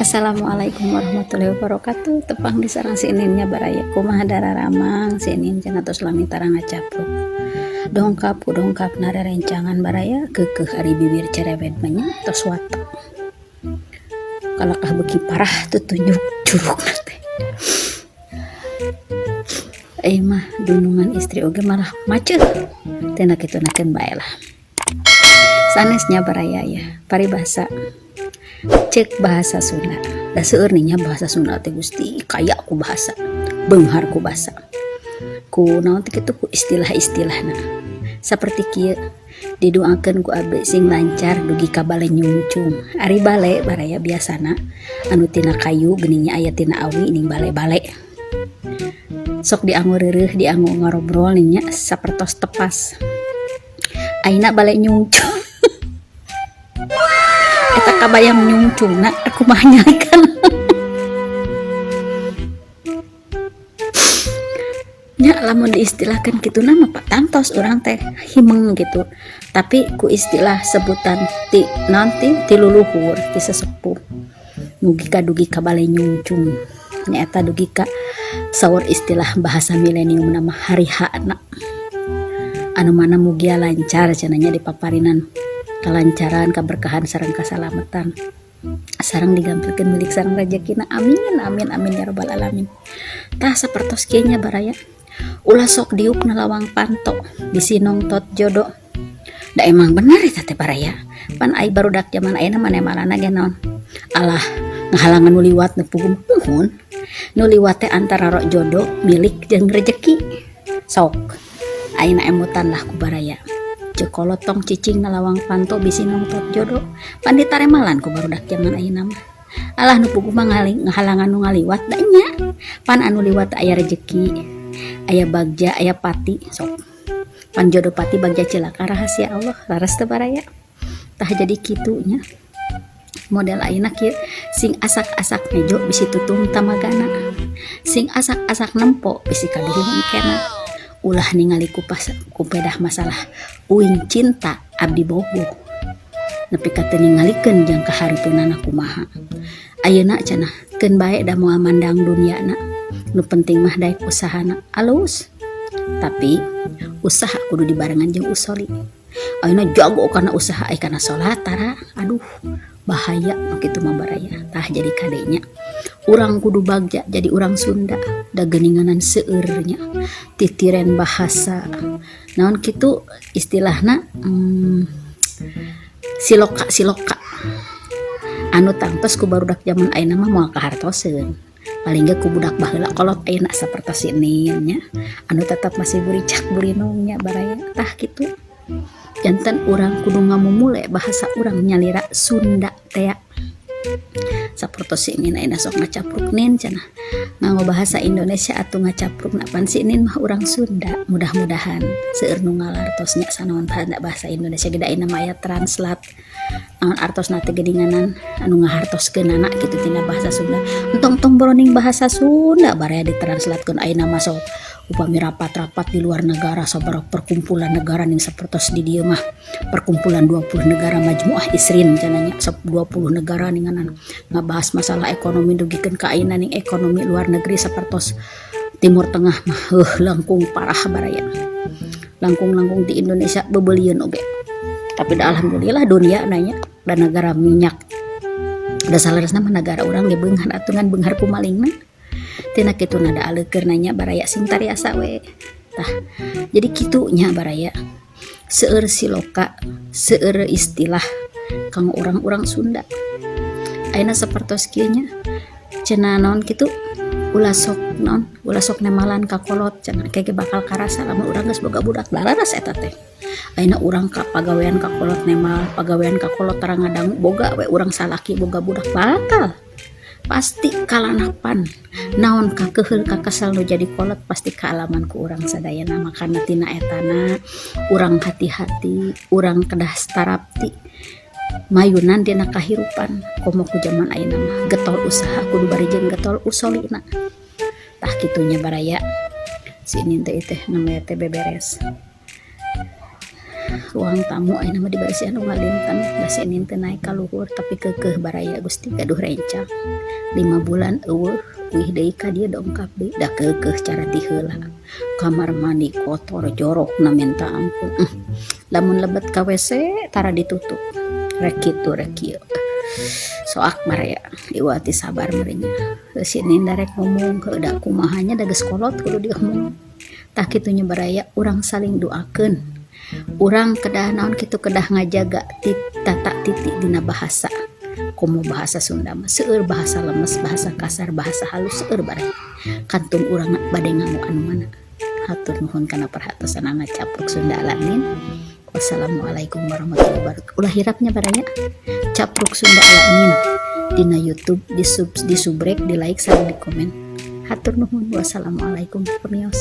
Assalamualaikum warahmatullahi wabarakatuh. Tepang di sarang si Eninnya baraya. Kumaha dararamang si Enin cenah tos lami tara ngacapruk. Dongkap ku dongkap narerencangan baraya keukeuh ari bibir cerewet mah nya tos watek. Kalakah beuki parah tutunjuk curugna teh. Ieu mah dunungan istri oge malah maceuh. Teu na kitu nakeun bae lah. Sanesnya baraya ya paribasa cek bahasa Sunda da seueur nih nya bahasa Sunda teh Gusti kaya ku bahasa beunghar ku basa ku naon teh kitu ku istilah-istilahna saperti kieu didoakeun ku abdi sing lancar dugi ka bale nyungcung ari bale baraya biasana anu tina kayu geuning nya aya tina awi ning bale-bale sok dianggo reureuh dianggo ngarobrol ning nya sapertos tepas ayeuna bale nyungcung eta kabayang nyungcungna kumaha nyalikan nya lamun diistilahkan kitu na mah patantos urang teh himeng gitu tapi ku istilah sebutan ti naon ti ti luluhur ti sesepuh mugi ka dugi ka bale nyungcung nyaeta dugi ka saur istilah bahasa milenium na mah hari H na anu mana mugia lancar cenah nya dipaparinan kalancaran kaberkahan sareng kasalamatan sareng digampilkeun milik sareng rejekina amin amin amin ya robbal alamin tah sapertos kieu nya baraya ulah sok diuk na lawang panto bisi nongtot jodoh da emang bener eta teh baraya pan ai barudak jaman ayeuna mah nemalana ge naon alah ngahalangan nu liwat nu puguh muhun nu liwat teh antara rok jodoh milik jeung rejeki sok ayeuna emutan lah ku baraya ceuk kolot tong cicing na lawang panto bisi nongtot jodoh pan ditaremalan ku barudak jaman ayeuna mah alah nu puguh mah ngahalangan nu ngaliwat da nya pan anu liwat aya rejeki aya bagja aya pati sok pan jodoh pati bagja cilaka rahasia Allah laras teu baraya tah jadi kitu nya model ayeuna kieu sing asak-asak nejo bisi tutung tamagana sing asak-asak nempo bisi kaduhung engkena ulah ningali kupas kupedah masalah uing cinta abdi bogoh nepi ka teu ningalikeun jang kahareupeunana kumaha ayeuna cenah keun bae da moal mandang duniana nu penting mah daek usahana alus tapi usaha kudu dibarengan jeung usoli ayeuna jago kana usaha ai kana salat tara aduh bahaya nu kitu mah baraya tah jadi kadenya urang kudu bagja jadi urang Sunda da geuninganan seueur nya titiren bahasa naon kitu istilahna siloka siloka anu tangtos ku barudak jaman ayeuna mah moal kahartoseun paling ge ku budak baheula kolot ayeuna sapertos si Nin nya anu tetap masih buricak burinong nya baraya tah kitu janten urang kudu ngamumule bahasa urang nyalira Sunda tea sapertos si Nin ayeuna sok ngacapruk Nin cenah nganggo bahasa Indonesia atuh ngacaprukna pan si Nin mah urang Sunda mudah-mudahan seueur nu ngalartos nya sanaon bahasa Indonesia ge da ayeuna mah aya translate naon artosna teh geuninganan anu ngahartoskeunana kitu tina bahasa Sunda entong-entong boroning bahasa Sunda baraya ditranslatekeun ayeuna mah sok upami rapat-rapat di luar negara sabaraha perkumpulan negara ning sapertos di dieu mah perkumpulan 20 negara majmuah isrin cenah nya sok 20 negara ninganan ngabahas masalah ekonomi dugikeun ka ayeuna ning ekonomi luar negeri sapertos Timur Tengah mah heuh langkung parah baraya langkung-langkung di Indonesia bebelieun oge tapi da alhamdulillah dunia nanya da negara minyak da saleresna mah negara urang ge beunghar atuh ngan beunghar ku malingna tina kitu nada aleukeun nanya baraya sing tariasa we tah jadi kitu nya baraya seueur siloka seueur istilah kanggo urang-urang Sunda ayeuna sapertos kieu nya cenah naon kitu ulah sok naon ulah sok nemalan ka kolot cenah ke bakal karasa lamun urang geus boga budak lararas eta teh ayeuna urang ka pagawean ka kolot nemal pagawean ka kolot tara ngadangu boga we urang salaki boga budak bakal pasti kalanapan naon kakeheul kakesel nu jadi kolot pasti kaalaman ku urang sadayana makana tina etana urang hati-hati urang kedah tarapti mayunan dina kahirupan komo ku jaman ayeuna mah getol usaha kudu bari jeung getol usolina tah kitu nya baraya si Nin teh teh namanya teh beberes. Ruang tamu ayeuna mah diberesihan unggal dinten da si Inin teu naek ka luhur, tapi keukeuh, baraya. Gusti gaduh rencang 5 bulan euweuh, uih deui ka dieu, dongkap deui, da keukeuh cara ti heula. Kamar mandi kotor, jorok na minta ampun. Lamun lebet ka WC tara ditutup, rek kitu rek kieu. Soak, baraya, iwati sabar meureun nya. Si Inin darek ngomong heueuh da kumaha nya, da geus kolot kudu diomong. Tah, kitu nya, baraya. Urang saling doakeun. Urang kedah naon kitu, kedah ngajaga tata titi dina bahasa, komo bahasa Sunda mah seueur bahasa lemes, bahasa kasar, bahasa halus, seueur, baraya. Kantun urang bade nganggo anu mana. Hatur nuhun kana perhatosanana. Capruk Sunda ala Nin. Wassalamualaikum warahmatullahi wabarakatuh. Ulah hilap nya, baraya, Capruk Sunda ala Nin dina YouTube di sub, di subrek, di like, sareng di komen. Hatur nuhun, wassalamualaikum, pamios.